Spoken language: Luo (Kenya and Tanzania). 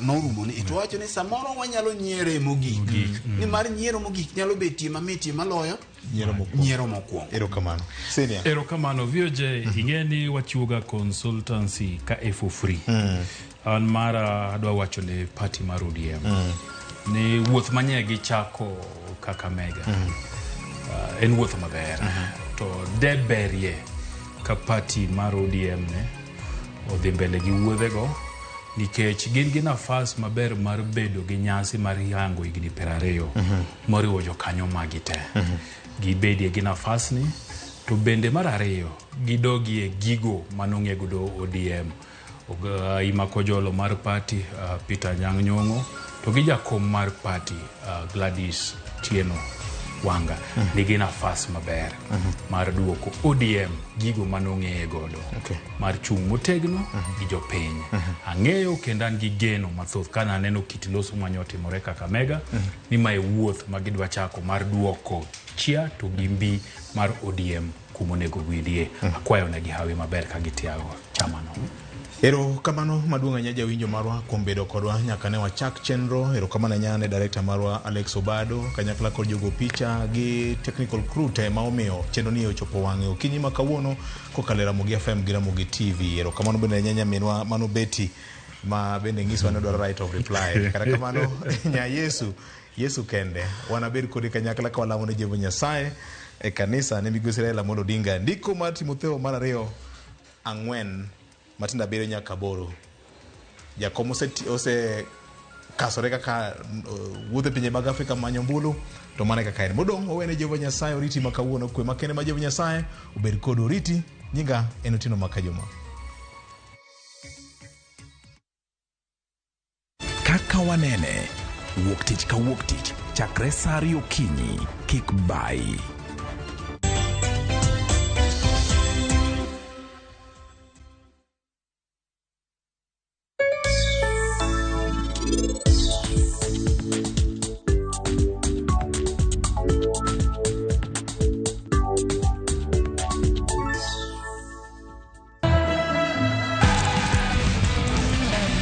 Norumo ni to wacho ni samoro wanyalo nyiere mogik nimar nyiero mogik nyalo betie mamitie maloyo nyiero mokwongo. Nyiero mokwongo. Erokamano, senior. Erokamano, VOJ. Ing'e ni wachiwoga consultancy ka e for free. An mara adwa wacho ne party mar ODM ni wuoth manye gichako Kakamega en wuoth maber, to de berie ka party mar ODM ne odhi mbele gi wuodhego, nikech gin gi nafas maber mar bedo gi nyasi mar yango higni 20 moriwo jokanyo magi te gibedie gi nafasni. To bende mar ariyo, gidogie gigo manong'e godo ODM, Ima Kojolo mar party, Peter Anyang' Nyong'o, to gi jakom mar party, Gladys Tieno Wanga, nigi nafas maber mar duoko ODM gigo manong'eye godo mar chung' motegno gi jopiny. Ang'eyo kendo an gi geno mathoth ka naneno kit loso manyotimore Kakamega ni mae wuoth ma gidwa chako mar duoko chia to gi mbi mar ODM kumonego bedie. Akwayo negi hawi maber ka gitiago chamano. Erokamano maduong' ahinya, jawinjo marwa, kuom bedo kodwa nyaka ne wachak chenro. Erokamano ahinya ne director marwa Alex Obado, kanyakla kod jogo picha gi technical crew te ma omiyo chenro ni ochopo wang'e okinyi ma kawuono kokalo e Ramogi FM gi Ramogi TV. Erokamano bende ahinya nyaminwa mano Betty ma bende nyisowa ni odwaro right of reply. Kata kamano, nya Yesu, Yesu kende. Wanabed kodi kanyakla ka walamo ne Jehova Nyasaye e kanisa ne migosi Raila Amolo Odinga. Ndiko mar Timotheo mar ariyo 4 matindo 7 nyaka 8. Jakom ose kasore kaka wuotho e pinje mag Afrika manyo ombulu, to mano e kaka en. Modong' owene Jehova Nyasaye oriti ma kawuono. Kwe makende ma Jehova Nyasaye obed kodu, oriti. Nyinga en Otieno Makajuma. Kaka wanene wuok tich ka wuok tich chakre sa 2 okinyi kik bayi.